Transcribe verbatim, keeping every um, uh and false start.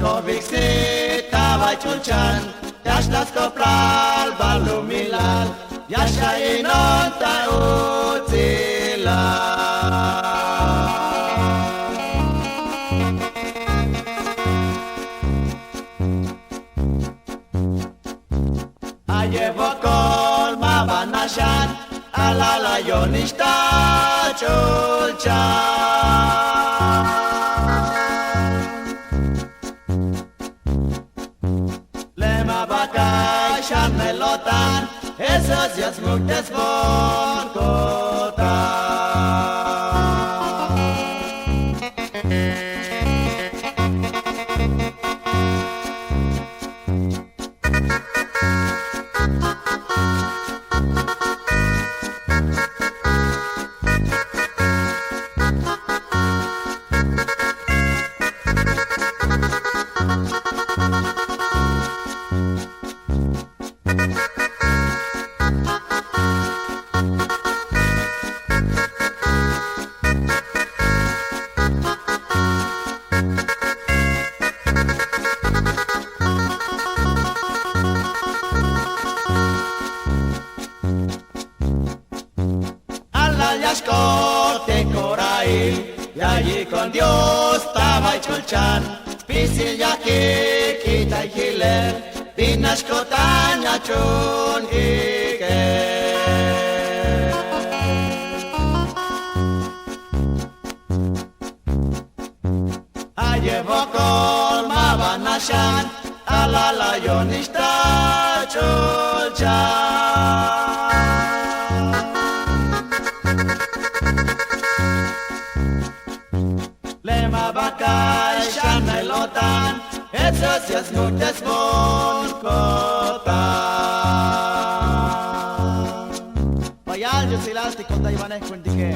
Kobik sik ta bay ch'ulchan, ya xtal sk'oplal balumilal, ya xainon ta utsilal. Ay e wokol ma ba naxan, alalayon ix ta ch'ulchan. Le ma ba kax xan me lo'tan, Jesús ya smuk'tes bon ko'tan. Alal ya xk'ot te korail, ya yikon Dios ta bay ch'ulchan, spisil ya kik'itay jilel, bin nax ko'tan ya ch'un ikel. Ay e wokol ma ba naxan, alalayon ix ta ch'ulchan. Le ma ba kax xan me lo'tan, Jesús ya smuk'tes bon ko'tan. Bayal yutsilal te ko'tan ya wanej ku'untike.